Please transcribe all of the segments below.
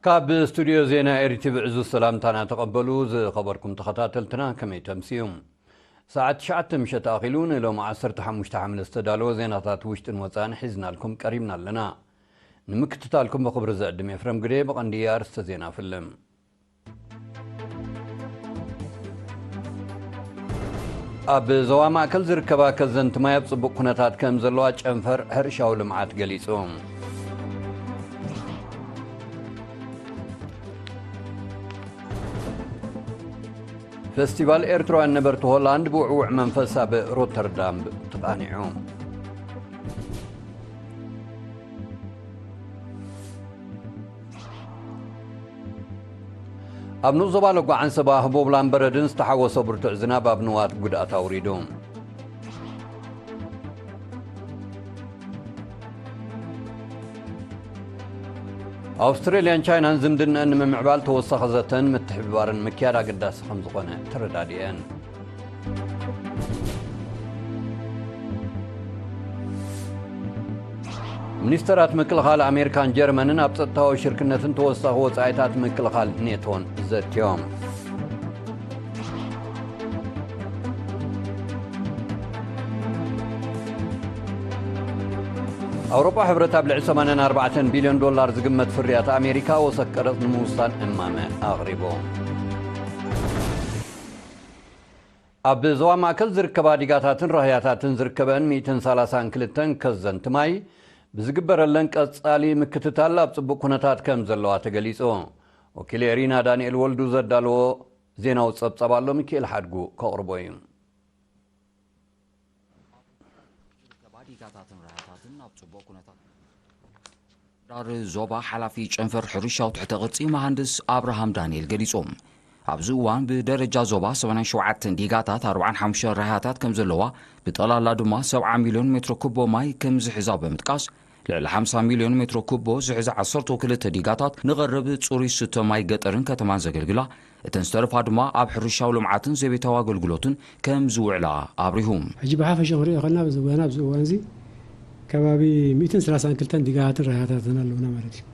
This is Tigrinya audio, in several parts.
ካብ ስቱድዮ ዜና ኤሪቲቪ ዕዙዝ ሰላምታና ተቐበሉ። ዝኸበርኩም ተኸታተልትና፣ ከመይ ተምስዩ? ሰዓት ትሽዓተ ምሸት ኣኺሉ፣ ንሎም ዓሰርተ ሓሙሽተ ሓምለ ዝተዳለወ ዜናታት ውሽጥን ወጻእን ሒዝናልኩም ቀሪብና ኣለና። ንምክትታልኩም ብኽብሪ ዘዕድም ኤፍረም ግደ። ብቐንዲ ኣርእስተ ዜና ፍልም። ኣብ ዞባ ማእከል ዝርከባ ከዘንቲ ማይ ኣብ ጽቡቕ ኩነታት ከም ዘለዋ ጨንፈር ሕርሻዊ ልምዓት ገሊጹ። ፈስቲቫል ኤርትራውያን ነበርቲ ሆላንድ ብውዕውዕ መንፈስ ኣብ ሮተርዳም ተቓኒዑ። ኣብ ንኡስ ዞባ ለጓ ዓንሰባ ህቦብላን በረድን ዝተሓወሶ ብርቱዕ ዝናብ ኣብ ንዋት ጉድኣት ኣውሪዱ። ኣውስትራልያን ቻይናን ዝምድነአን ንምምዕባል ተወሳኺ ዘተን ምትሕብባርን ምክያድ ኣገዳሲ ከም ዝኾነ ተረዳዲአን። ሚኒስተራት ምክልኻል ኣሜሪካን ጀርመንን ኣብ ጸጥታዊ ሽርክነትን ተወሳኺ ወጻኢታት ምክልኻል ኔቶን ዘትዮም። ኣውሮጳ ሕብረት ኣብ ልዕሊ ሰማንያን ኣርባዕተን ቢልዮን ዶላር ዝግመት ፍርያት ኣሜሪካ ወሰኽ ቀረጽ ንምውሳን እማመ ኣቕሪቡ። ኣብ ዞባ ማእከል ዝርከባ ዲጋታትን ራህያታትን ዝርከበን ሚእትን ሰላሳን ክልተን ከዘንቲ ማይ ብዝግበረለን ቀጻሊ ምክትታል ኣብ ጽቡቕ ኩነታት ከም ዘለዋ ተገሊጹ። ወኪል ኤሪና ዳንኤል ወልዱ ዘዳለዎ ዜናዊ ጸብጻብ ኣሎ፣ ሚኪኤል ሓድጉ ከቕርቦ እዩ። ዝርከባ ዲጋታትን ራህያታትን ኣብ ጽቡቕ ኩነታት ምምሕዳር ዞባ ሓላፊ ጨንፈር ሕርሻዊ ትሕተ ቅርጺ መሃንድስ ኣብርሃም ዳንኤል ገሊጾም። ኣብዚ እዋን ብደረጃ ዞባ ሰማንያን ሸውዓተን ዲጋታት ኣርባዓን ሓሙሽተን ራህያታት ከም ዘለዋ፣ ብጠቕላላ ድማ ሰብዓ ሚልዮን ሜትሮ ኩቦ ማይ ከም ዝሕዛ ብምጥቃስ፣ ልዕሊ ሓምሳ ሚልዮን ሜትሮ ኩቦ ዝሕዛ ዓሰርተ ክልተ ዲጋታት ንቐረብ ጽሩይ ስተ ማይ ገጠርን ከተማን ዘገልግላ፣ እተን ዝተረፋ ድማ ኣብ ሕርሻዊ ልምዓትን ዘቤታዊ ኣገልግሎትን ከም ዝውዕላ ኣብሪሁ። ሕጂ ብሓፈሻ ክንሪኦ ከለና፣ ኣብዚ እዋን፣ ኣብዚ እዋን እዚ ከባቢ ሚእትን ሰላሳን ክልተን ዲጋታትን ራህያታትን ኣለውና ማለት እዩ።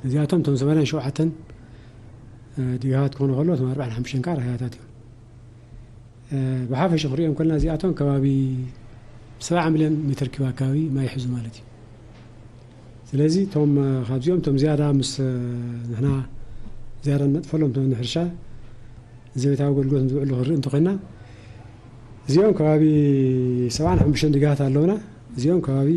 እዚኣቶም እቶም ሰማንያን ሸውዓተን፣ እ፣ ዲጋታት ክኾኑ ከሎ፣ እቶም ኣርባዓን ሓሙሽተን ከዓ ራህያታት እዮም። እ፣ ብሓፈሻ ክንሪኦም ከለና፣ እዚኣቶም ከባቢ ሰብዓ ሚልዮን ሜትር ኪዩብ ኣካባቢ ማይ ይሕዙ ማለት እዩ። ስለዚ እቶም፣ እ፣ ካብዚኦም እቶም ዝያዳ ምስ፣ እ፣ ንሕና ዝያዳ ንነጥፈሎም እቶም ንሕርሻ ዘቤታዊ ኣገልግሎት ዝውዕሉ ክንርኢ እንተኾይና፣ እዚኦም ከባቢ ሰብዓን ሓሙሽተን ዲጋታት ኣለውና። እዚኦም ከባቢ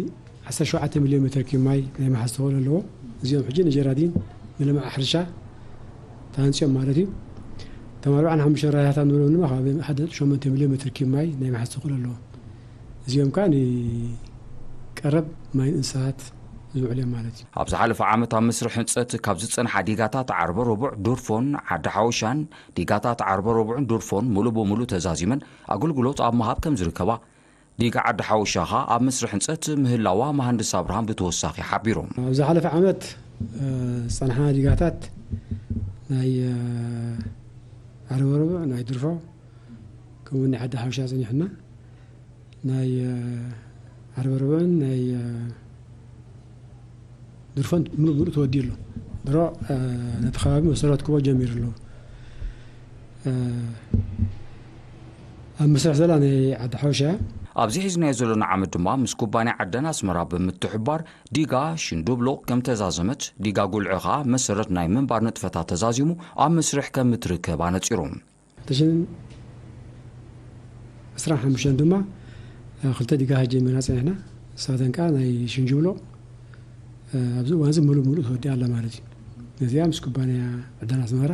ዓሰርተ ሸውዓተ ሚልዮን ሜትር ኪዩብ ማይ ናይ ምሓዝ ተኽእሎ ኣለዎም። እዚኦም ሕጂ ንጀራዲን ንልምዓ ሕርሻ ተሃንጺኦም ማለት እዩ። እቶም ኣርባዓን ሓሙሽተን ራህያታት ንብሎም ድማ ከባቢ ሓደ ነጥቢ ሸሞንተ ሚልዮን ሜትር ኪዩብ ማይ ናይ ምሓዝ ተኽእሎ ኣለዎም። እዚኦም ከዓ ንቀረብ ማይ እንስሳት ዝውዕሉ እዮም ማለት እዩ። ኣብ ዝሓለፈ ዓመት ኣብ መስርሕ ህንጸት ካብ ዝጸንሓ ዲጋታት ዓርበ ረቡዕ፣ ዱርፎን ዓዲ ሓወሻን፣ ዲጋታት ዓርበ ረቡዕን ዱርፎን ሙሉእ ብሙሉእ ተዛዚመን ኣገልግሎት ኣብ ምሃብ ከም ዝርከባ፣ ዲጋ ዓዲ ሓወሻ ኸኣ ኣብ መስርሕ ህንጸት ምህላዋ መሃንድስ ኣብርሃም ብተወሳኺ ሓቢሮም። ኣብ ዝሓለፈ ዓመት፣ እ፣ ዝጸንሓ ዲጋታት ናይ፣ እ፣ ዓርበ ረቡዕ፣ ናይ ዱርፎ፣ ከምኡ ናይ ዓዲ ሓወሻ ጸኒሑና። ናይ፣ እ፣ ዓርበ ረቡዕን ናይ፣ እ፣ ድርፎን ምሉእ ምሉእ ተወዲኡ ኣሎ። ድሮ፣ እ፣ ነቲ ከባቢ መሰረት ክቦ ጀሚሩ ኣሎ። እ፣ ኣብ መስርሕ ዘላ ናይ ዓዲ ሓውሻ እያ። ኣብዚ ሒዝናዮ ዘለና ዓመት ድማ ምስ ኩባንያ ዓደን ኣስመራ ብምትሕብባር ዲጋ ሽንዱብሎ ከም ተዛዘመት፣ ዲጋ ጉልዒ ኸኣ መሰረት ናይ ምንባር ንጥፈታት ተዛዚሙ ኣብ መስርሕ ከም እትርከብ ኣነጺሮም። ክልተ ሽሕን ዕስራን ሓሙሽተን ድማ፣ እ፣ ክልተ ዲጋታት ጀሚርና ጸኒሕና። ንሳተን ከኣ ናይ ሽንጅብሎ፣ እ፣ ኣብዚ እዋን እዚ ምሉእ ምሉእ ተወዲኣ ኣላ ማለት እዩ። ነዚኣ ምስ ኩባንያ ዕደና ኣስመራ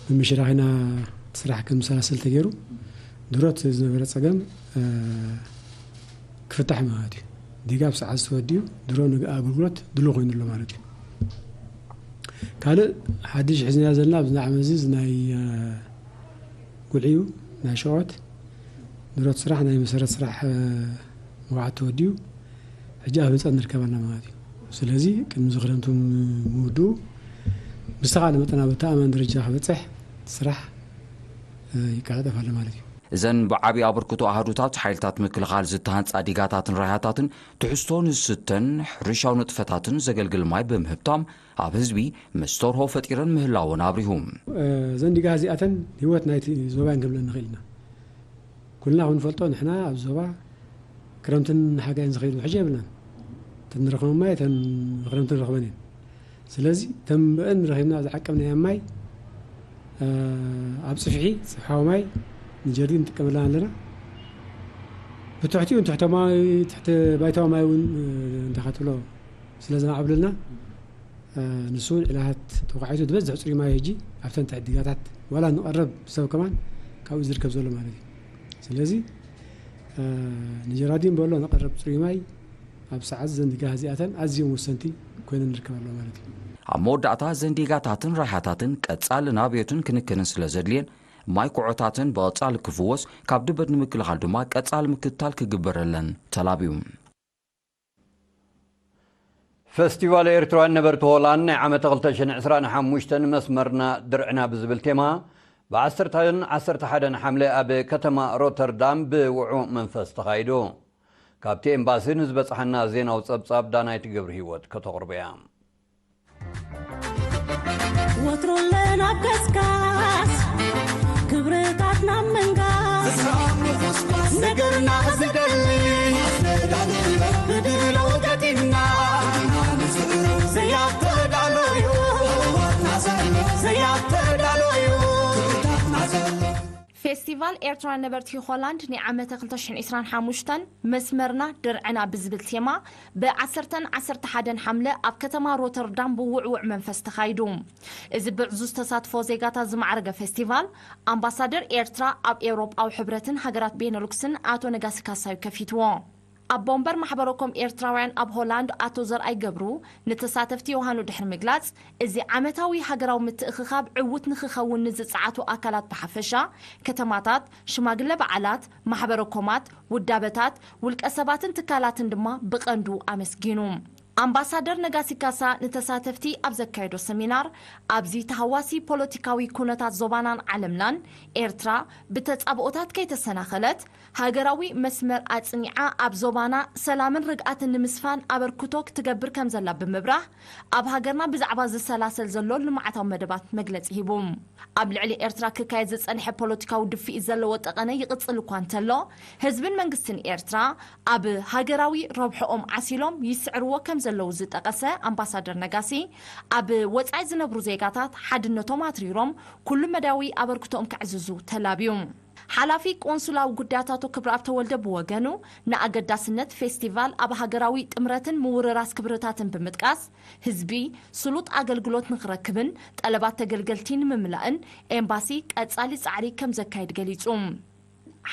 ብምሽራኽ ኢና እቲ ስራሕ ከም ዝሰላሰል ተገይሩ። ድሮት ዝነበረ ጸገም፣ እ፣ ክፍታሕ ማለት እዩ። ዲጋ ብሰዓት ተወዲኡ ድሮ ንግ-፣ ኣገልግሎት ድሉው ኮይኑ ኣሎ ማለት እዩ። ካልእ ሓድሽ ሒዝናዮ ዘለና ኣብዚ ዓመት እዚ ናይ፣ እ፣ ጉልዒ እዩ፣ ናይ ሸቆት ድሮት ስራሕ ናይ መሰረት ስራሕ፣ እ፣ መውዓት ተወዲኡ ሕጂ ኣብ ህንፀት ንርከብ ኣለና ማለት እዩ። ስለዚ ቅድሚ እዚ ክረምቲ ምውድኡ ብዝተኻለ መጠን ኣብ ኣተኣማኒ ደረጃ ክበፅሕ ስራሕ፣ እ፣ ይቀላጠፍ ኣሎ ማለት እዩ። እዘን ብዓቢ ኣበርክቶ ኣሃዱታት ሓይልታት ምክልኻል ዝተሃንጻ ዲጋታትን ራያታትን ትሕዝቶ ንዝስተን ሕርሻዊ ንጥፈታትን ዘገልግል ማይ ብምህብታም ኣብ ህዝቢ መስተርሆ ፈጢረን ምህላወን ኣብሪሁ። እዘን ዲጋ እዚኣተን ህይወት ናይቲ ዞባ እየን ክንብለን ንኽእል ኢና። ኩልና ክንፈልጦ ንሕና ኣብ ዞባ ክረምትን ሓጋይን ዝኸይድ ውሕጅ የብልናን። እተን ንረኽበን ማይ እተን ብክረምቲ ንረኽበን እየን። ስለዚ እተን ብአን ረኺብና ዝዓቀብናዮ ማይ ኣብ ጽፍሒ፣ ጽፍሓዊ ማይ ንጀርዲን ንጥቀመላ ኣለና። ብትሕቲኡ ንትሕተ ማይ፣ ትሕተ ባይታዊ ማይ እውን እንተኻትብሎ ስለ ዘማዕብለልና፣ ንሱ እውን ዕላሃት ተኳሒቱ ዝበዝሕ ጽሩይ ማይ ሕጂ ኣብተን ትሕት ዲጋታት ዋላ ንቐረብ ሰብ ከማን ካብኡ ዝርከብ ዘሎ ማለት እዩ። ስለዚ ንጀራዲን በሎ ንቐረብ ጽሩይ ማይ ኣብ ሰዓት ዘን ዲጋ እዚኣተን ኣዝዮም ወሰንቲ ኮይነን ንርከብ ኣለዎ ማለት እዩ። ኣብ መወዳእታ ዘን ዲጋታትን ራሕያታትን ቀጻሊ ናብዮትን ክንክንን ስለ ዘድልየን ማይ ኩዖታትን ብቐጻሊ ክፍወስ ካብ ድበት ንምክልኻል ድማ ቀጻሊ ምክትታል ክግበረለን ተላብዩ። ፈስቲቫል ኤርትራውያን ነበርቲ ሆላንድ ናይ ዓመተ ክልተ ሽሕን ዕስራን ሓሙሽተን መስመርና ድርዕና ብዝብል ቴማ ብ ዓሰርተን ዓሰርተ ሓደን ሓምለ ኣብ ከተማ ሮተርዳም ብውዑ መንፈስ ተኻይዱ። ካብቲ ኤምባሲ ንዝበጽሓና ዜናዊ ጸብጻብ ዳናይት ገብርሂወት ከተቕርቦ እያ። ወትሮለን ኣብ ቀስቃስ ክብርታትና ምንጋስ ነገርና ዝደሊ ብድሎ ገጢምና ዘያተዳለዩ ዘያተዳለዩ ፌስቲቫል ኤርትራውያን ነበርቲ ሆላንድ ናይ ዓመተ ክልተ ሽሕን ዕስራን ሓሙሽተን መስመርና ድርዕና ብዝብል ቴማ ብ ዓሰርተን ዓሰርተ ሓደን ሓምለ ኣብ ከተማ ሮተርዳም ብውዕውዕ መንፈስ ተኻይዱ። እዚ ብዕዙዝ ተሳትፎ ዜጋታት ዝማዕረገ ፌስቲቫል ኣምባሳደር ኤርትራ ኣብ ኤውሮጳዊ ሕብረትን ሃገራት ቤነሉክስን ኣቶ ነጋሲ ካሳዩ ከፊትዎ። ኣቦ ወንበር ማሕበረ ኮም ኤርትራውያን ኣብ ሆላንድ ኣቶ ዘርኣይ ገብሩ ንተሳተፍቲ ዮሃኑ ድሕሪ ምግላጽ፣ እዚ ዓመታዊ ሃገራዊ ምትእኽኻብ ዕዉት ንኽኸውን ንዝጸዓቱ ኣካላት ብሓፈሻ፣ ከተማታት፣ ሽማግለ በዓላት፣ ማሕበረ ኮማት፣ ውዳበታት፣ ውልቀ ሰባትን ትካላትን ድማ ብቐንዱ ኣመስጊኑ። ኣምባሳደር ነጋሲ ካሳ ንተሳተፍቲ ኣብ ዘካየዶ ሰሚናር፣ ኣብዚ ተሃዋሲ ፖለቲካዊ ኩነታት ዞባናን ዓለምናን፣ ኤርትራ ብተጻብኦታት ከይተሰናኸለት፣ ሃገራዊ መስመር ኣጽኒዓ ኣብ ዞባና ሰላምን ርግኣትን ንምስፋን ኣበርክቶ ክትገብር ከምዘላ ብምብራህ፣ ኣብ ሃገርና ብዛዕባ ዝሰላሰል ዘሎ ልምዓታዊ መደባት መግለጺ ሂቡ። ኣብ ልዕሊ ኤርትራ ክካየድ ዝጸንሐ ፖለቲካዊ ድፍኢት ዘለዎ ጠቐነ ይቕጽል እኳ እንተሎ፣ ህዝብን መንግስትን ኤርትራ ኣብ ሃገራዊ ረብሕኦም ዓሲሎም ይስዕርዎ ከምዘለዉ ዝጠቐሰ ኣምባሳደር ነጋሲ፣ ኣብ ወጻኢ ዝነብሩ ዜጋታት ሓድነቶም ኣትሪሮም ኩሉ መዳያዊ ኣበርክቶኦም ከዕዝዙ ተላብዩ። ሓላፊ ቆንሱላዊ ጉዳያት ኣቶ ክብረኣብ ተወልደ ብወገኑ፣ ንኣገዳስነት ፌስቲቫል ኣብ ሃገራዊ ጥምረትን ምውርራስ ክብርታትን ብምጥቃስ፣ ህዝቢ ስሉጥ ኣገልግሎት ንኽረክብን ጠለባት ተገልገልቲ ንምምላእን ኤምባሲ ቀጻሊ ጻዕሪ ከም ዘካይድ ገሊጹ።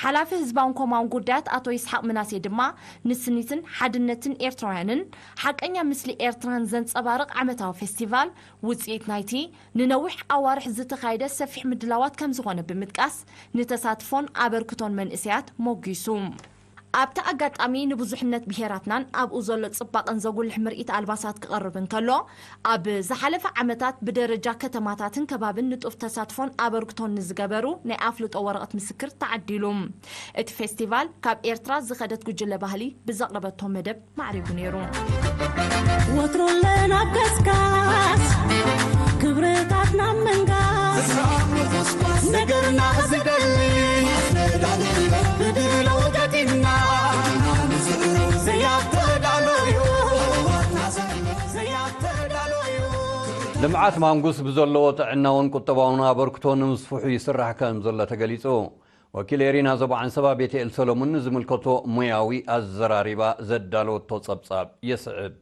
ሓላፊ ህዝባውን ኮማውን ጉዳያት ኣቶ ይስሓቕ ምናሴ ድማ፣ ንስኒትን ሓድነትን ኤርትራውያንን ሓቀኛ ምስሊ ኤርትራን ዘንጸባርቕ ዓመታዊ ፌስቲቫል፣ ውጽኢት ናይቲ ንነዊሕ ኣዋርሕ ዝተኻየደ ሰፊሕ ምድላዋት ከም ዝኾነ ብምጥቃስ፣ ንተሳትፎን ኣበርክቶን መንእሰያት ሞጒሱ። ኣብቲ ኣጋጣሚ፣ ንብዙሕነት ብሄራትናን ኣብኡ ዘሎ ጽባቐን ዘጉልሕ ምርኢት ኣልባሳት ክቐርብ እንከሎ፣ ኣብ ዝሓለፈ ዓመታት ብደረጃ ከተማታትን ከባብን ንጡፍ ተሳትፎን ኣበርክቶን ንዝገበሩ ናይ ኣፍልጦ ወረቐት ምስክር ተዓዲሉ። እቲ ፌስቲቫል፣ ካብ ኤርትራ ዝኸደት ጉጅለ ባህሊ ብዘቕረበቶ መደብ ማዕሪጉ ነይሩ። ወትሮለን ኣብ ቀስቃስ ክብርታትና ምንጋስ ነገርና ዝደሊ ብድሎ ገጢምና ዘያተዳሎዩ ዘያተዳሎዩ ልምዓት ማንጉስ ብዘለዎ ጥዕናውን ቁጠባውን ኣበርክቶ ንምስፍሑ ይስራሕ ከም ዘሎ ተገሊጹ። ወኪል ኤሪና ዞባ ዓንሰባ ቤተኤል ሰሎሙን ንዝምልከቶ ሙያዊ ኣዘራሪባ ዘዳለወቶ ጸብጻብ የስዕብ።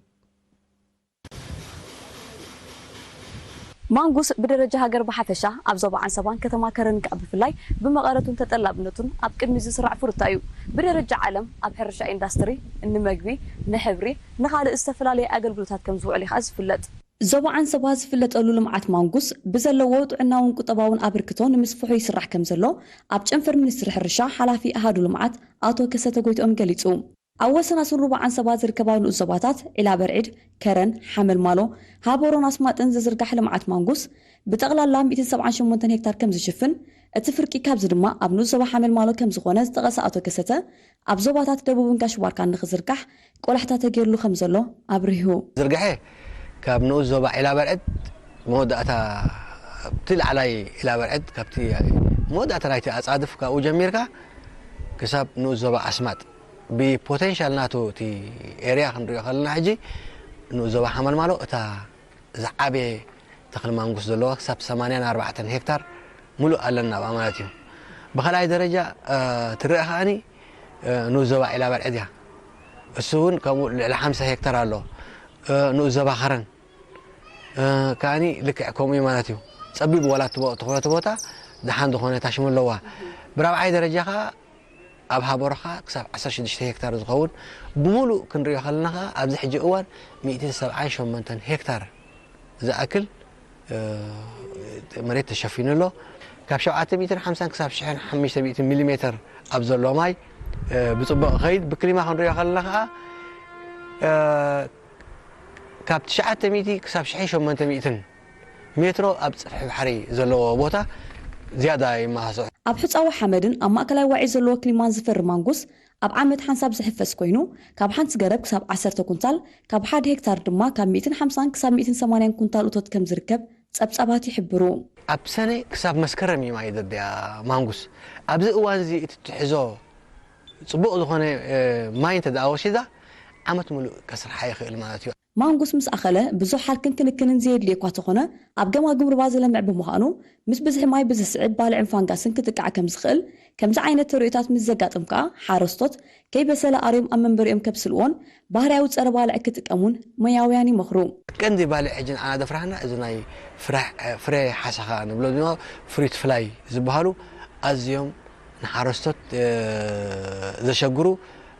ማንጉስ ብደረጃ ሃገር ብሓፈሻ ኣብ ዞባ ዓንሰባን ከተማ ከረን ከኣ ብፍላይ ብመቐረቱን ተጠላብነቱን ኣብ ቅድሚት ዝስራዕ ፍሩታ እዩ። ብደረጃ ዓለም ኣብ ሕርሻ ኢንዳስትሪ፣ ንምግቢ፣ ንሕብሪ፣ ንኻልእ ዝተፈላለየ ኣገልግሎታት ከም ዝውዕል እዩ ከኣ ዝፍለጥ። ዞባ ዓንሰባ ዝፍለጠሉ ልምዓት ማንጉስ ብዘለዎ ጥዕናውን ቁጠባውን ኣበርክቶ ንምስፍሑ ይስራሕ ከም ዘሎ ኣብ ጨንፈር ሚኒስትሪ ሕርሻ ሓላፊ ኣሃዱ ልምዓት ኣቶ ከሰተ ጎይትኦም ገሊጹ። ኣብ ወሰናስን ሩባ ዓንሰባ ዝርከባ ንኡስ ዞባታት ዒላበርዒድ፣ ከረን፣ ሓመልማሎ፣ ሃበሮን ኣስማጥን ዝዝርጋሕ ልምዓት ማንጉስ ብጠቕላላ ሚእትን ሰብዓን ሸሞንተን ሄክታር ከም ዝሽፍን፣ እቲ ፍርቂ ካብዚ ድማ ኣብ ንኡስ ዞባ ሓመልማሎ ከም ዝኾነ ዝጠቐሰ ኣቶ ከሰተ፣ ኣብ ዞባታት ደቡብን ጋሽ ባርካን ንኽዝርጋሕ ቆላሕታ ተገይርሉ ከም ዘሎ ኣብሪሁ። ዝርግሐ ካብ ንኡስ ዞባ ዒላበርዕድ መወዳእታ ኣብቲ ላዕላይ ዒላበርዕድ ካብቲ መወዳእታ ናይቲ ኣጻድፍ ካብኡ ጀሚርካ ክሳብ ንኡስ ዞባ ኣስማጥ ብፖቴንሻል ናቱ እቲ ኤርያ ክንሪኦ ከለና ሕጂ ንኡስ ዞባ ሓመልማሎ እታ ዝዓበየ ተኽሊ ማንጉስ ዘለዋ ክሳብ ሰማንያን ኣርባዕተን ሄክታር ሙሉእ ኣለና ኣብኣ ማለት እዩ። ብኻልኣይ ደረጃ ትረአ ከኣኒ ንኡስ ዞባ ዒላ በርዕድ እያ። እሱ እውን ከምኡ ልዕሊ ሓምሳ ሄክታር ኣሎ። ንኡስ ዞባ ኸረን ከኣኒ ልክዕ ከምኡ እዩ ማለት እዩ። ጸቢብ ዋላ ትኾነ እቲ ቦታ ደሓን ዝኾነ ታሽሙ ኣለዋ። ብራብዓይ ደረጃ ከኣ ኣብ ሃቦሮኻ ክሳብ ዓሰርተ ሽዱሽተ ሄክታር ዝኸውን ብሙሉእ ክንሪኦ ከለና ከኣ ኣብዚ ሕጂ እዋን ሚእትን ሰብዓን ሸሞንተን ሄክታር ዝኣክል መሬት ተሸፊኑ ኣሎ። ካብ ሸውዓተ ሚእትን ሓምሳን ክሳብ ሽሕን ሓሙሽተ ሚእትን ሚሊ ሜተር ኣብ ዘሎ ማይ ብጽቡቕ ይኸይድ። ብክሊማ ክንሪኦ ከለና ከኣ ካብ ትሽዓተ ሚእቲ ክሳብ ሽሕን ሸሞንተ ሚእትን ሜትሮ ኣብ ጽፍሒ ባሕሪ ዘለዎ ቦታ ዝያዳ ይመሃሶ። ኣብ ሕጻዊ ሓመድን ኣብ ማእከላይ ዋዒ ዘለዎ ክሊማን ዝፈሪ ማንጉስ ኣብ ዓመት ሓንሳብ ዝሕፈስ ኮይኑ፣ ካብ ሓንቲ ገረብ ክሳብ ዓሰርተ ኩንታል፣ ካብ ሓደ ሄክታር ድማ ካብ ሚእትን ሓምሳን ክሳብ ሚእትን ሰማንያን ኩንታል እቶት ከም ዝርከብ ጸብጻባት ይሕብሩ። ኣብ ሰነ ክሳብ መስከረም እዩ ማይ ዘድልያ ማንጉስ። ኣብዚ እዋን እዚ እቲ ትሕዞ ጽቡቕ ዝኾነ ማይ እንተ ደኣ ወሲዳ ዓመት ምሉእ ከስርሓ ይኽእል ማለት እዩ። ማንጉስ ምስ ኣኸለ ብዙሕ ሓልክን ክንክንን ዘየድልዮ እኳ ተኾነ፣ ኣብ ገማግም ሩባ ዝለምዕ ብምዃኑ ምስ ብዝሒ ማይ ብዝስዕብ ባልዕን ፋንጋስን ክጥቃዕ ከም ዝኽእል፣ ከምዚ ዓይነት ተርእዮታት ምስ ዘጋጥም ከኣ ሓረስቶት ከይበሰለ ኣርዮም ኣብ መንበሪኦም ከብስልዎን ባህርያዊ ጸረ ባልዕ ክጥቀሙን ሞያውያን ይመኽሩ። ቀንዲ ባልዕ ሕጂ ንዓና ዘፍርሃና እዚ ናይ ፍረ ሓሰኻ ንብሎ ድማ ፍሩት ፍላይ ዝበሃሉ ኣዝዮም ንሓረስቶት ዘሸግሩ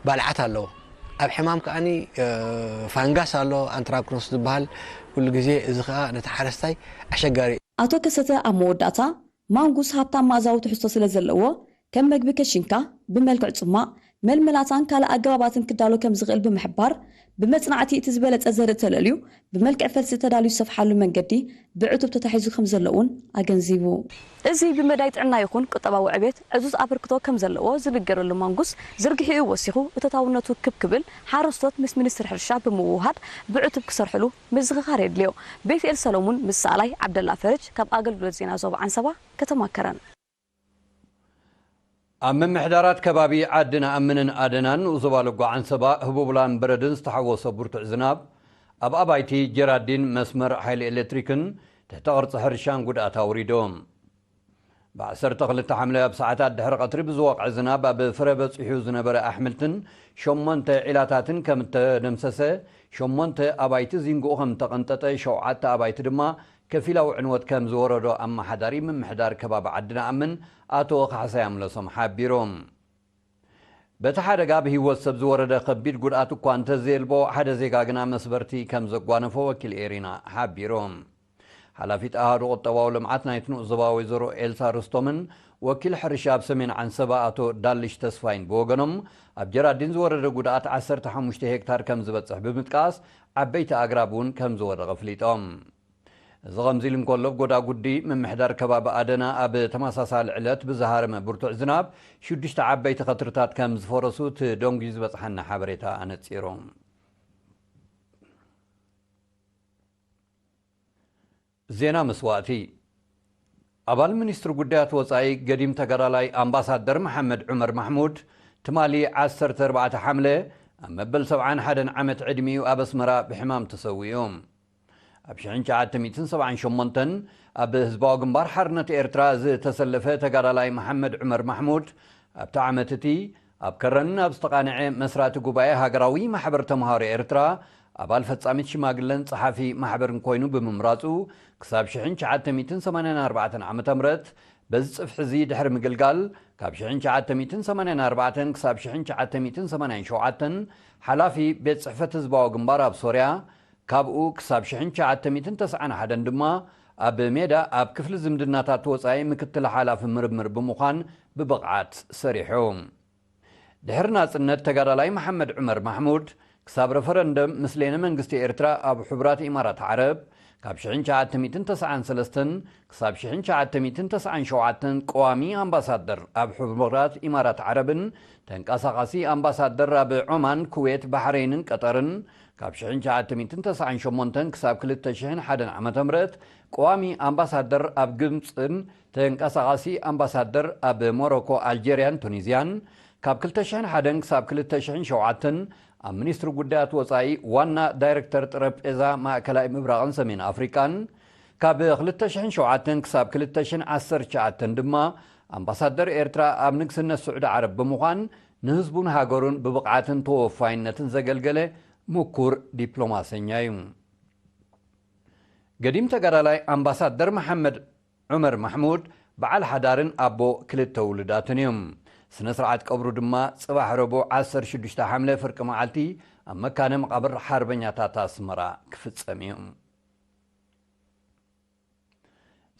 ባልዓት ኣለዉ። ኣብ ሕማም ከኣ ፋንጋስ ኣሎ፣ ኣንትራክኖስ ዝበሃል ኩሉ ግዜ። እዚ ከኣ ነቲ ሓረስታይ ኣሸጋሪ እዩ። ኣቶ ከሰተ ኣብ መወዳእታ፣ ማንጉስ ሃብታም መኣዛዊ ትሕዝቶ ስለ ዘለዎ፣ ከም መግቢ ከሽንካ፣ ብመልክዕ ጽማቕ፣ መልመላታን ካልእ ኣገባባትን ክዳሎ ከም ዝኽእል ብምሕባር፣ ብመጽናዕቲ እቲ ዝበለጸ ዘርኢ ተለልዩ ብመልክዕ ፈልሲ ተዳልዩ ዝሰፍሓሉ መንገዲ ብዕቱብ ተታሒዙ ከም ዘሎ እውን ኣገንዚቡ። እዚ ብመዳይ ጥዕና ይኹን ቁጠባዊ ዕቤት ዕዙዝ ኣበርክቶ ከም ዘለዎ ዝንገረሉ ማንጉስ ዝርግሒኡ ወሲኹ እቶታውነቱ ክብ ክብል ሓረስቶት ምስ ሚኒስትሪ ሕርሻ ብምውህሃድ ብዕቱብ ክሰርሕሉ ምዝኽኻር የድልዮ። ቤትኤል ሰሎሙን ምስ ሰኣላይ ዓብደላ ፈረጅ ካብ ኣገልግሎት ዜና ዞባ ዓንሰባ ከተማ ከረን። ኣብ ምምሕዳራት ከባቢ ዓዲ ነኣምንን ኣደናን ንኡስ ዞባ ለጎ ዓንሰባ ህቡብ ላን በረድን ዝተሓወሶ ብርቱዕ ዝናብ ኣብ ኣባይቲ ጀራዲን መስመር ሓይሊ ኤሌክትሪክን ትሕተ ቅርጺ ሕርሻን ጉድኣት ኣውሪዱ። ብዓሰርተ ክልተ ሓምለ ኣብ ሰዓታት ድሕሪ ቀትሪ ብዝወቕዐ ዝናብ ኣብ ፍረ በጺሑ ዝነበረ ኣሕምልትን ሸሞንተ ዒላታትን ከም እተደምሰሰ፣ ሸሞንተ ኣባይቲ ዚንግኡ ከም እተቐንጠጠ፣ ሸውዓተ ኣባይቲ ድማ ከፊላዊ ዕንወት ከም ዝወረዶ ኣመሓዳሪ ምምሕዳር ከባቢ ዓዲ ነኣምን ኣቶ ካሕሳይ ኣምለሶም ሓቢሩ። በቲ ሓደጋ ብህይወት ሰብ ዝወረደ ከቢድ ጉድኣት እኳ እንተዘየልቦ፣ ሓደ ዜጋ ግና መስበርቲ ከም ዘጓነፎ ወኪል ኤሪና ሓቢሩ። ሓላፊት ኣሃዱ ቁጠባዊ ልምዓት ናይቲ ንኡስ ዞባ ወይዘሮ ኤልሳ ርስቶምን ወኪል ሕርሻ ኣብ ሰሜን ዓንሰባ ኣቶ ዳልሽ ተስፋይን ብወገኖም፣ ኣብ ጀራዲን ዝወረደ ጉድኣት ዓሰርተ ሓሙሽተ ሄክታር ከም ዝበጽሕ ብምጥቃስ፣ ዓበይቲ ኣግራብ እውን ከም ዝወደቐ ኣፍሊጦም። እዚ ከምዚ ኢሉ እንከሎ፣ ኣብ ጎዳጉዲ ምምሕዳር ከባቢ ኣደና ኣብ ተመሳሳሊ ዕለት ብዝሃረመ ብርቱዕ ዝናብ ሽዱሽተ ዓበይቲ ኸትርታት ከም ዝፈረሱ እቲ ደንጉዩ ዝበጽሓና ሓበሬታ ኣነጺሩ። ዜና መስዋእቲ። ኣባል ሚኒስትሪ ጉዳያት ወጻኢ ገዲም ተጋዳላይ ኣምባሳደር መሓመድ ዑመር ማሕሙድ ትማሊ ዓሰርተ ኣርባዕተ ሓምለ ኣብ መበል ሰብዓን ሓደን ዓመት ዕድሚኡ ኣብ ኣስመራ ብሕማም ተሰዊኡ። ኣብ ሽሕን ትሽዓተ ሚእትን ሰብዓን ሸሞንተን ኣብ ህዝባዊ ግንባር ሓርነት ኤርትራ ዝተሰለፈ ተጋዳላይ መሓመድ ዑመር ማሕሙድ ኣብቲ ዓመት እቲ ኣብ ከረን ኣብ ዝተቓንዐ መስራቲ ጉባኤ ሃገራዊ ማሕበር ተምሃሮ ኤርትራ ኣባል ፈጻሚት ሽማግለን ጸሓፊ ማሕበርን ኮይኑ ብምምራጹ ክሳብ ሽሕን ትሽዓተ ሚእትን ሰማንያን ኣርባዕተን ዓመተ ምህረት በዚ ጽፍሒ እዚ ድሕሪ ምግልጋል ካብ ሽሕን ትሽዓተ ሚእትን ሰማንያን ኣርባዕተን ክሳብ ሽሕን ትሽዓተ ሚእትን ሰማንያን ሸውዓተን ሓላፊ ቤት ጽሕፈት ህዝባዊ ግንባር ኣብ ሶርያ ካብኡ ክሳብ ሽሕን ትሽዓተ ሚእትን ተስዓን ሓደን ድማ ኣብ ሜዳ ኣብ ክፍሊ ዝምድናታት ወጻኢ ምክትል ሓላፊ ምርምር ብምዃን ብብቕዓት ሰሪሑ። ድሕሪ ናጽነት፣ ተጋዳላይ መሓመድ ዑመር ማሕሙድ ክሳብ ረፈረንደም ምስሌነ መንግስቲ ኤርትራ ኣብ ሕቡራት ኢማራት ዓረብ፣ ካብ ሽሕን ትሽዓተ ሚእትን ተስዓን ሰለስተን ክሳብ ሽሕን ትሽዓተ ሚእትን ተስዓን ሸውዓተን ቀዋሚ ኣምባሳደር ኣብ ሕቡራት ኢማራት ዓረብን ተንቀሳቓሲ ኣምባሳደር ኣብ ዖማን፣ ኩዌት፣ ባሕረይንን ቀጠርን፣ ካብ ሽሕን ትሽዓተ ሚእትን ተስዓን ሸሞንተን ክሳብ ክልተ ሽሕን ሓደን ዓመተ ምህረት ቀዋሚ ኣምባሳደር ኣብ ግብጽን ተንቀሳቓሲ ኣምባሳደር ኣብ ሞሮኮ፣ ኣልጀርያን ቱኒዝያን፣ ካብ ክልተ ሽሕን ሓደን ክሳብ ክልተ ሽሕን ሸውዓተን ኣብ ሚኒስትሪ ጉዳያት ወጻኢ ዋና ዳይሬክተር ጠረጴዛ ማእከላይ ምብራቕን ሰሜን ኣፍሪቃን፣ ካብ ክልተ ሽሕን ሸውዓተን ክሳብ ክልተ ሽሕን ዓሰርተ ትሽዓተን ድማ ኣምባሳደር ኤርትራ ኣብ ንግስነት ስዑዲ ዓረብ ብምዃን ንህዝቡን ሃገሩን ብብቕዓትን ተወፋይነትን ዘገልገለ ምኩር ዲፕሎማሰኛ እዩ። ገዲም ተጋዳላይ ኣምባሳደር መሓመድ ዑመር ማሕሙድ በዓል ሓዳርን ኣቦ ክልተ ውሉዳትን እዮም። ስነ ስርዓት ቀብሩ ድማ ጽባሕ ረቡዕ ዓሰርተ ሽዱሽተ ሓምለ ፍርቂ መዓልቲ ኣብ መካነ መቓብር ሓርበኛታት ኣስመራ ክፍጸም እዩ።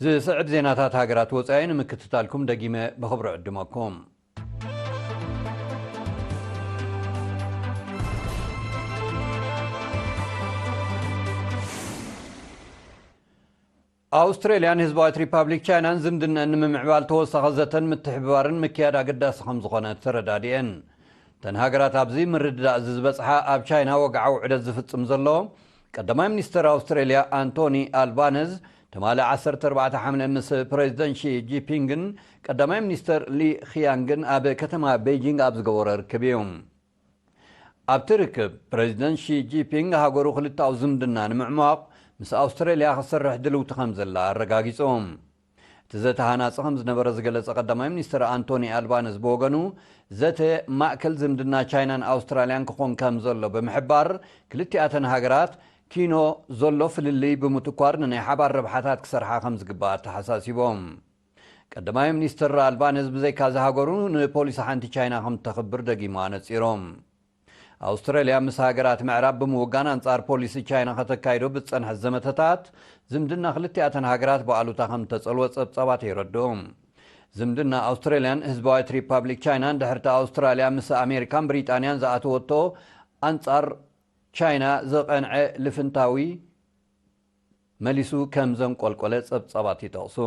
ዝስዕብ ዜናታት ሃገራት ወጻኢ ንምክትታልኩም ደጊመ ብኽብሪ ዕድመኩም። ኣውስትሬልያን ህዝባዊት ሪፓብሊክ ቻይናን ዝምድነን ንምምዕባል ተወሳኺ ዘተን ምትሕብባርን ምክያድ ኣገዳሲ ከም ዝኾነ ተረዳዲኤን። እተን ሃገራት ኣብዚ ምርድዳእ እዚ ዝበጽሓ ኣብ ቻይና ወግዓዊ ዑደት ዝፍጽም ዘሎ ቀዳማይ ሚኒስተር ኣውስትሬልያ ኣንቶኒ ኣልባነዝ ትማሊ ዓሰርተ ኣርባዕተ ሓምለ ምስ ፕሬዚደንት ሺ ጂፒንግን ቀዳማይ ሚኒስተር ሊ ኺያንግን ኣብ ከተማ ቤጂንግ ኣብ ዝገበሮ ርክብ እዩ። ኣብቲ ርክብ፣ ፕሬዚደንት ሺ ጂፒንግ ሃገሩ ክልተኣዊ ዝምድና ንምዕሟቕ ምስ ኣውስትራልያ ክሰርሕ ድልውቲ ከም ዘላ ኣረጋጊጹ። እቲ ዘተ ሃናጺ ከም ዝነበረ ዝገለጸ ቀዳማይ ሚኒስትር ኣንቶኒ ኣልባነዝ ብወገኑ፣ ዘተ ማእከል ዝምድና ቻይናን ኣውስትራልያን ክኾን ከም ዘሎ ብምሕባር፣ ክልቲኣተን ሃገራት ኪኖ ዘሎ ፍልልይ ብምትኳር ንናይ ሓባር ረብሓታት ክሰርሓ ከም ዝግባእ ኣተሓሳሲቦም። ቀዳማይ ሚኒስትር ኣልባነዝ ብዘይካዚ ሃገሩ ንፖሊሲ ሓንቲ ቻይና ከም ተኽብር ደጊሙ ኣነጺሮም። ኣውስትራልያ ምስ ሃገራት ምዕራብ ብምውጋን ኣንጻር ፖሊሲ ቻይና ከተካይዶ ብዝጸንሐት ዘመተታት፣ ዝምድና ክልቲኣተን ሃገራት ብኣሉታ ከም ተጸልወ ጸብጻባት የረድኡ። ዝምድና ኣውስትራልያን ህዝባዊት ሪፓብሊክ ቻይናን ድሕርቲ ኣውስትራልያ ምስ ኣሜሪካን ብሪጣንያን ዝኣተወቶ ኣንጻር ቻይና ዝቐንዐ ልፍንታዊ መሊሱ ከም ዘንቆልቆለ ጸብጻባት ይጠቕሱ።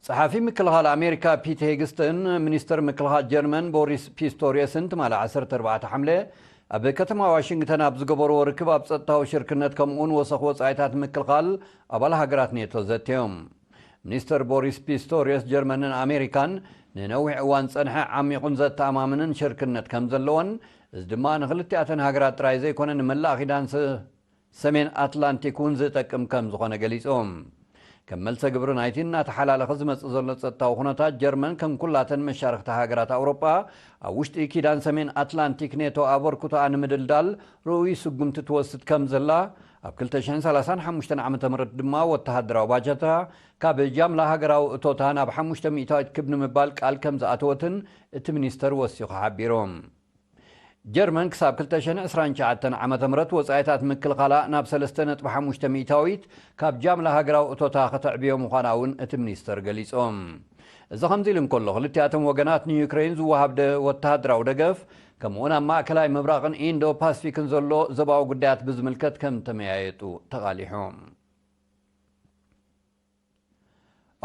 ጸሓፊ ምክልኻል ኣሜሪካ ፒት ሄግስትን ሚኒስትር ምክልኻል ጀርመን ቦሪስ ፒስቶሪየስን ትማሊ ዓሰርተ ኣርባዕተ ሓምለ ኣብ ከተማ ዋሽንግተን ኣብ ዝገበርዎ ርክብ ኣብ ጸጥታዊ ሽርክነት ከምኡውን ወሰኽ ወጻኢታት ምክልኻል ኣባል ሃገራት ኔቶ ዘትዮም። ሚኒስትር ቦሪስ ፒስቶሪየስ ጀርመንን ኣሜሪካን ንነዊሕ እዋን ጸንሐ ዓሚቑን ዘተኣማምንን ሽርክነት ከም ዘለወን፣ እዚ ድማ ንክልቲኣተን ሃገራት ጥራይ ዘይኮነ ንመላእ ኪዳን ሰ- ሰሜን ኣትላንቲክ እውን ዝጠቅም ከም ዝኾነ ገሊጾም። ከም መልሰ ግብሪ ናይቲ እናተሓላለኸ ዝመጽእ ዘሎ ጸጥታዊ ኩነታት፣ ጀርመን ከም ኩላተን መሻርኽቲ ሃገራት ኣውሮጳ ኣብ ውሽጢ ኪዳን ሰሜን ኣትላንቲክ ኔቶ ኣበርክቶኣ ንምድልዳል ርኡይ ስጉምቲ ትወስድ ከም ዘላ፣ ኣብ ክልተ ሽሕን ሰላሳን ሓሙሽተን ዓመተ ምህረት ድማ ወተሃደራዊ ባጀታ ካብ ጃምላ ሃገራዊ እቶታ ናብ ሓሙሽተ ሚእታዊት ክብ ንምባል ቃል ከም ዝኣተወትን እቲ ሚኒስተር ወሲኹ ሓቢሩ። ጀርመን ክሳብ ክልተ ሽሕን ዕስራን ትሽዓተን ዓመተ ምህረት ወጻኢታት ምክልኻላ ናብ ሰለስተ ነጥቢ ሓሙሽተ ሚእታዊት ካብ ጃምላ ሃገራዊ እቶታ ከተዕብዮ ምዃና እውን እቲ ሚኒስተር ገሊጾም። እዚ ከምዚ ኢሉ እንከሎ፣ ክልቲኣቶም ወገናት ንዩክሬን ዝወሃብ ደ-፣ ወተሃደራዊ ደገፍ፣ ከምኡውን ኣብ ማእከላይ ምብራቕን ኢንዶ ፓሲፊክን ዘሎ ዞባዊ ጉዳያት ብዝምልከት ከም ተመያየጡ ተቓሊሖም።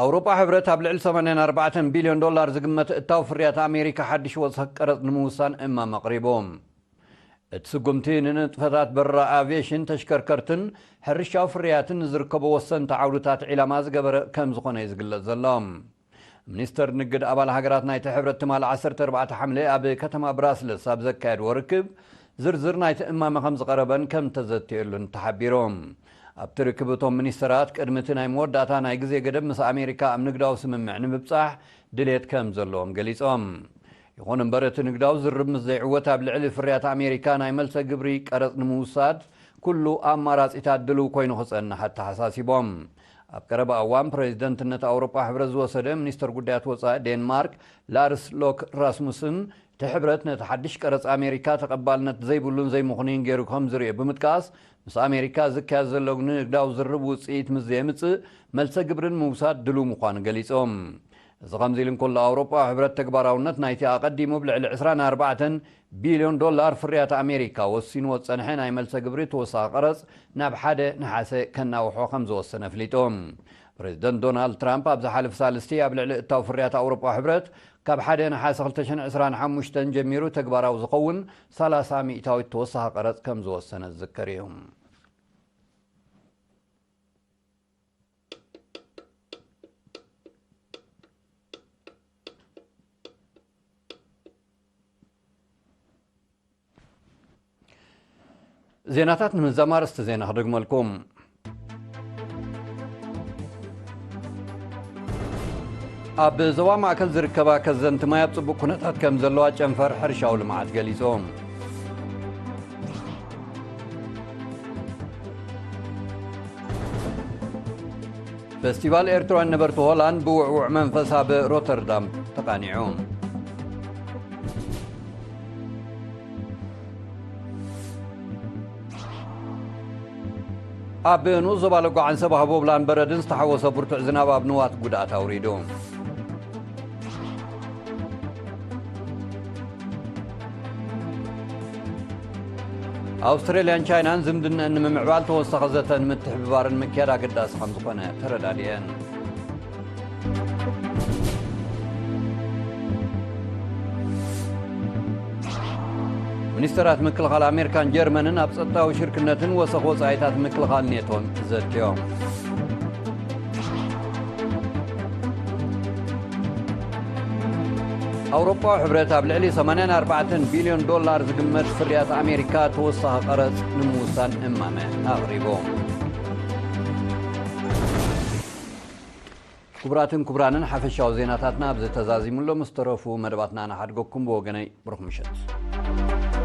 ኣውሮጳ ሕብረት ኣብ ልዕሊ ሰማንያን ኣርባዕተን ቢልዮን ዶላር ዝግመት እታው ፍርያት ኣሜሪካ ሓድሽ ወሰኽ ቀረጽ ንምውሳን እማም ኣቕሪቡ። እቲ ስጉምቲ ንንጥፈታት በረራ ኣቪዬሽን፣ ተሽከርከርትን ሕርሻዊ ፍርያትን ንዝርከቦ ወሰንቲ ዓውድታት ዒላማ ዝገበረ ከም ዝኾነ እዩ ዝግለጽ ዘሎ። ሚኒስተር ንግድ ኣባል ሃገራት ናይቲ ሕብረት ትማሊ ዓሰርተ ኣርባዕተ ሓምለ ኣብ ከተማ ብራስለስ ኣብ ዘካየድዎ ርክብ፣ ዝርዝር ናይቲ እማመ ከም ዝቐረበን ከም ተዘትየሉን ተሓቢሩ። ኣብቲ ርክብ እቶም ሚኒስተራት ቅድሚ እቲ ናይ መወዳእታ ናይ ግዜ ገደብ ምስ ኣሜሪካ ኣብ ንግዳዊ ስምምዕ ንምብጻሕ ድሌት ከም ዘለዎም ገሊጾም። ይኹን እምበር እቲ ንግዳዊ ዝርርብ ምስ ዘይዕወት ኣብ ልዕሊ ፍርያት ኣሜሪካ ናይ መልሰ ግብሪ ቀረጽ ንምውሳድ ኩሉ ኣማራጺታት ድሉው ኮይኑ ክጸንሕ ኣተሓሳሲቦም። ኣብ ቀረባ እዋን ፕሬዚደንትነት ኣውሮጳ ሕብረት ዝወሰደ ሚኒስተር ጉዳያት ወጻኢ ዴንማርክ ላርስ ሎክ ራስሙስን እቲ ሕብረት ነቲ ሓድሽ ቀረጽ ኣሜሪካ ተቐባልነት ዘይብሉን ዘይምኽኑይን ገይሩ ከም ዝርእዮ ብምጥቃስ፣ ምስ ኣሜሪካ ዝካየድ ዘሎ ንግዳዊ ዝርርብ ውጽኢት ምስ ዘየምጽእ፣ መልሰ ግብርን ምውሳድ ድሉው ምዃኑ ገሊጾም። እዚ ከምዚ ኢሉ እንከሎ፣ ኣውሮጳዊ ሕብረት ተግባራውነት ናይቲ ኣቐዲሙ ብልዕሊ ዕስራን ኣርባዕተን ቢልዮን ዶላር ፍርያት ኣሜሪካ ወሲንዎ ዝጸንሐ ናይ መልሰ ግብሪ ተወሳኺ ቀረጽ ናብ ሓደ ነሓሰ ከናውሖ ከም ዝወሰነ ኣፍሊጡ። ፕሬዚደንት ዶናልድ ትራምፕ ኣብ ዝሓለፈ ሳልስቲ ኣብ ልዕሊ እታው ፍርያት ኣውሮጳዊ ሕብረት ካብ ሓደ ነሓሰ ክልተ ሽሕን ዕስራን ሓሙሽተን ጀሚሩ ተግባራዊ ዝኸውን ሰላሳ ሚእታዊት ተወሳኺ ቀረጽ ከም ዝወሰነ ዝዝከር እዩ። ዜናታት ንምዝዛም ኣርእስቲ ዜና ክደግመልኩም። ኣብ ዞባ ማእከል ዝርከባ ከዘንቲ ማይ ኣብ ጽቡቕ ኩነታት ከም ዘለዋ ጨንፈር ሕርሻዊ ልምዓት ገሊጹ። ፈስቲቫል ኤርትራውያን ነበርቲ ሆላንድ ብውዕዉዕ መንፈስ ኣብ ሮተርዳም ተቓኒዑ። ኣብ ንኡስ ዞባ ለጓ ዓንሰባ ህቦብላን በረድን ዝተሓወሰ ብርቱዕ ዝናብ ኣብ ንዋት ጉድኣት ኣውሪዱ። ኣውስትራልያን ቻይናን ዝምድነአን ንምምዕባል ተወሳኺ ዘተን ምትሕብባርን ምክያድ ኣገዳሲ ከም ዝኾነ ተረዳዲአን። ሚኒስተራት ምክልኻል ኣሜሪካን ጀርመንን ኣብ ጸጥታዊ ሽርክነትን ወሰኽ ወጻኢታት ምክልኻል ኔቶን ዘትዮም። ኣውሮጳዊ ሕብረት ኣብ ልዕሊ ሰማንያን ኣርባዕተን ቢልዮን ዶላር ዝግመት ፍርያት ኣሜሪካ ተወሳኺ ቀረጽ ንምውሳን እማመ ኣቕሪቡ። ክቡራትን ክቡራንን፣ ሓፈሻዊ ዜናታትና ኣብዚ ተዛዚሙ ኣሎ። ምስ ተረፉ መደባትና ንሓድገኩም። ብወገነይ ብሩኽ ምሸት።